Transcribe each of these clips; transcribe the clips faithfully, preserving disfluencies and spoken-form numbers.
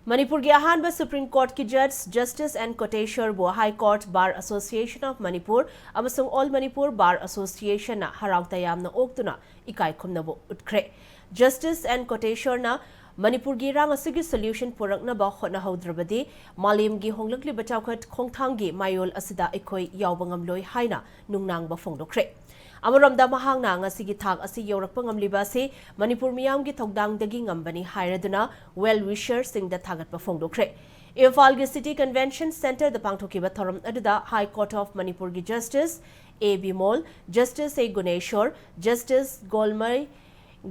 ꯃꯅꯤꯄꯨꯔꯒꯤ ꯑꯍꯥꯟꯕ ꯁꯨꯄ꯭ꯔꯤꯝ ꯀꯣꯔꯠꯀꯤ ꯖꯖ ꯖꯁꯇꯤꯁ ꯑꯦꯟ ꯀꯣꯇꯦꯁ꯭ꯋꯔꯕꯨ high court, bar association of Manipur ꯑꯃꯁꯨꯡ ꯑꯣꯜ ꯃꯅꯤꯄꯨꯔ ꯕꯥꯔ ꯑꯁꯣꯁꯤꯌꯦꯁꯟꯅ ꯍꯔꯥꯎ ꯇꯌꯥꯝꯅ ꯑꯣꯛꯇꯨꯅ ꯏꯀꯥꯏ ꯈꯨꯝꯅꯕ ꯎꯠꯈ꯭ꯔꯦ꯫ ꯖꯁꯇꯤꯁ ꯑꯦꯟ ꯀꯣꯇꯦꯁ꯭ꯋꯔꯅ ꯃꯅꯤꯄꯨꯔꯒꯤ ꯏꯔꯥꯡ ꯑꯁꯤꯒꯤ ꯁꯣꯂ꯭ꯌꯨꯁꯟ ꯄꯨꯔꯛꯅꯕ ꯍꯣꯠꯅꯍꯧꯗ꯭ꯔꯕꯗꯤ ꯃꯥꯂꯦꯝꯒꯤ ꯍꯣꯡꯂꯛꯂꯤꯕ ꯆꯥꯎꯈꯠ ꯈꯣꯡꯊꯥꯡꯒꯤ ꯃꯥꯌꯣꯜ ꯑꯁꯤꯗ ꯑꯩꯈꯣꯏ ꯌꯥꯎꯕ ꯉꯝꯂꯣꯏ ꯍꯥꯏꯅ ꯅꯨꯡꯅꯥꯡꯕ ꯐꯣꯡꯗꯣꯛꯈ꯭ꯔꯦ꯫ ꯑꯃꯔꯣꯝꯗ ꯃꯍꯥꯛꯅ ꯉꯁꯤꯒꯤ ꯊꯥꯛ ꯑꯁꯤ ꯌꯧꯔꯛꯄ ꯉꯝꯂꯤꯕ ꯑꯁꯤ ꯃꯅꯤꯄꯨꯔ ꯃꯤꯌꯥꯝꯒꯤ ꯊꯧꯗꯥꯡꯗꯒꯤ ꯉꯝꯕꯅꯤ ꯍꯥꯏꯔꯗꯨꯅ ꯋꯦꯜ ꯋꯤꯁꯔꯁꯤꯡꯗ ꯊꯥꯒꯠꯄ ꯐꯣꯡꯗꯣꯛꯈ꯭ꯔꯦ꯫ ꯏꯝꯐꯥꯜꯒꯤ ꯁꯤꯇꯤ ꯀꯟꯚꯦꯟꯁꯟ ꯁꯦꯟꯇꯔꯗ ꯄꯥꯡꯊꯣꯛꯈꯤꯕ ꯊꯧꯔꯝ ꯑꯗꯨꯗ ꯍꯥꯏ ꯀꯣꯔꯠ ꯑꯣꯐ ꯃꯅꯤꯄꯨꯔꯒꯤ ꯖꯁꯇꯤꯁ ꯑꯦ ꯕꯤꯃꯣꯜ, ꯖꯁꯇꯤꯁ ꯑꯦ ꯒꯨꯅꯦꯁ꯭ꯋꯔ, ꯖꯁꯇꯤꯁ ꯒꯣꯜꯃꯩ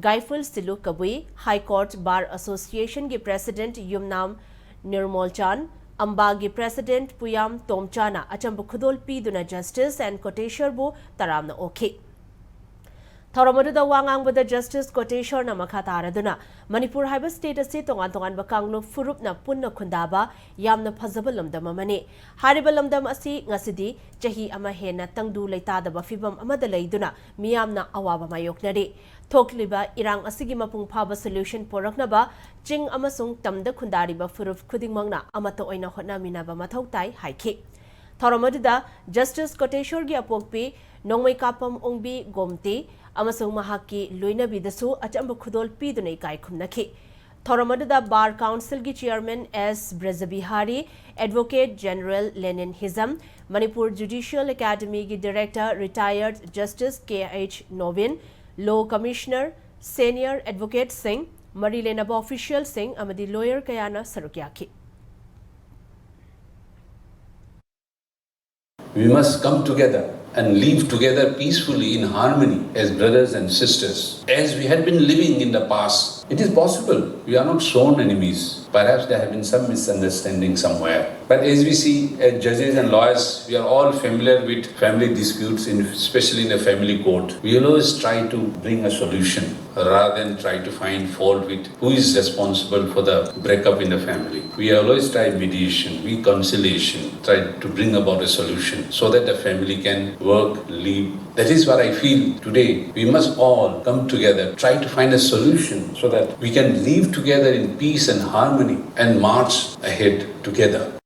ꯒꯥꯏꯐꯨꯜ ꯁꯤꯂꯨ ꯀꯕꯨꯏ, ꯍꯥꯏ ꯀꯣꯔꯠ ꯕꯥꯔ ꯑꯁꯣꯁꯤꯌꯦꯁꯟꯒꯤ ꯄ꯭ꯔꯦꯁꯤꯗꯦꯟꯠ ꯌꯨꯝꯅꯥꯝ ꯅꯤꯔꯃꯣꯜꯆꯥꯟ, ꯑꯝꯕꯥꯒꯤ ꯄ꯭ꯔꯦꯁꯤꯗꯦꯟꯠ ꯄꯨꯌꯥꯝ ꯇꯣꯝꯆꯥꯅ ꯑꯆꯝꯕ ꯈꯨꯗꯣꯜ ꯄꯤꯗꯨꯅ ꯖꯁꯇꯤꯁ ꯑꯦꯟ ꯀꯣꯇꯦꯁ꯭ꯋꯔꯕꯨ ꯇꯔꯥꯝꯅ ꯑꯣꯛꯈꯤ꯫ ꯊꯧꯔꯝ ꯑꯗꯨꯗ ꯋꯥ ꯉꯥꯡꯕꯗ ꯖꯁꯇꯤꯁ ꯀꯣꯇꯦꯁ꯭ꯋꯔꯅ ꯃꯈꯥ ꯇꯥꯔꯗꯨꯅ ꯃꯅꯤꯄꯨꯔ ꯍꯥꯏꯕ ꯁ꯭ꯇꯦꯠ ꯑꯁꯤ ꯇꯣꯉꯥꯟ ꯇꯣꯉꯥꯟꯕ ꯀꯥꯡꯂꯨꯞ ꯐꯨꯔꯨꯞꯅ ꯄꯨꯟꯅ ꯈꯨꯟꯗꯥꯕ ꯌꯥꯝꯅ ꯐꯖꯕ ꯂꯝꯗꯝ ꯑꯃꯅꯤ꯫ ꯍꯥꯏꯔꯤꯕ ꯂꯝꯗꯝ ꯑꯁꯤ ꯉꯁꯤꯗꯤ ꯆꯍꯤ ꯑꯃ ꯍꯦꯟꯅ ꯇꯪꯗꯨ ꯂꯩꯇꯥꯗꯕ ꯐꯤꯚꯝ ꯑꯃꯗ ꯂꯩꯗꯨꯅ ꯃꯤꯌꯥꯝꯅ ꯑꯋꯥꯕ ꯃꯥꯌꯣꯛꯅꯔꯤ꯫ ꯊꯣꯛꯂꯤꯕ ꯏꯔꯥꯡ ꯑꯁꯤꯒꯤ ꯃꯄꯨꯡ ꯐꯥꯕ ꯁꯣꯂ꯭ꯌꯨꯁꯟ ꯄꯨꯔꯛꯅꯕ ꯆꯤꯡ ꯑꯃꯁꯨꯡ ꯇꯝꯗ ꯈꯨꯟꯗꯥꯔꯤꯕ ꯐꯨꯔꯨꯞ ꯈꯨꯗꯤꯡꯃꯛꯅ ꯑꯃꯠꯇ ꯑꯣꯏꯅ ꯍꯣꯠꯅꯃꯤꯟꯅꯕ ꯃꯊꯧ ꯇꯥꯏ ꯍꯥꯏꯈꯤ꯫ ꯊꯧꯔꯝ ꯑꯗꯨꯗ ꯖꯁꯇꯤꯁ ꯀꯣꯇꯦꯁ꯭ꯋꯔꯒꯤ ꯑꯄꯣꯛꯄꯤ ꯅꯣꯡꯃꯩꯀꯥꯄꯝ ꯑꯣꯡꯕꯤ ꯒꯣꯝꯇꯤ ꯑꯃꯁꯨꯡ ꯃꯍꯥꯛꯀꯤ ꯂꯣꯏꯅꯕꯤꯗꯁꯨ ꯑꯆꯝꯕ ꯈꯨꯗꯣꯜ ꯄꯤꯗꯨꯅ ꯏꯀꯥꯏ ꯈꯨꯝꯅꯈꯤ꯫ ꯊꯧꯔꯝ ꯑꯗꯨꯗ ꯕꯥꯔ ꯀꯥꯎꯟꯁꯤꯜꯒꯤ ꯆꯤꯌꯔꯃꯦꯟ ꯑꯦꯁ ꯕ꯭ꯔꯖꯕꯤꯍꯥꯔꯤ, ꯑꯦꯗꯚꯣꯀꯦꯠ ꯖꯦꯅꯔꯦꯜ ꯂꯦꯅꯤꯟ ꯍꯤꯖꯝ, ꯃꯅꯤꯄꯨꯔ ꯖꯨꯗꯤꯁꯤꯌꯦꯜ ꯑꯦꯀꯥꯗꯃꯤꯒꯤ ꯗꯤꯔꯦꯛꯇꯔ ꯔꯤꯇꯥꯌꯔꯗ ꯖꯁꯇꯤꯁ ꯀꯦ ꯑꯩꯆ ꯅꯣꯕꯤꯟ, ꯂꯣ ꯀꯃꯤꯁꯅꯔ, ꯁꯦꯅꯤꯌꯔ ꯑꯦꯗꯚꯣꯀꯦꯠꯁꯤꯡ, ꯃꯔꯤ ꯂꯩꯅꯕ ꯑꯣꯐꯤꯁꯤꯌꯦꯜꯁꯤꯡ ꯑꯃꯗꯤ ꯂꯣꯌꯔ ꯀꯌꯥꯅ ꯁꯔꯨꯛ ꯌꯥꯈꯤ꯫ We must come together and live together peacefully in harmony as brothers and sisters, as we had been living in the past. It is possible. We are not sworn enemies. Perhaps there have been some misunderstanding somewhere. But as we see, as judges and lawyers, we are all familiar with family disputes, in, especially in a family court. We always try to bring a solution rather than try to find fault with who is responsible for the breakup in the family. We always try mediation, reconciliation, try to bring about a solution so that the family can work, leave. That is what I feel today. We must all come together, try to find a solution so that we can live together in peace and harmony and march ahead together.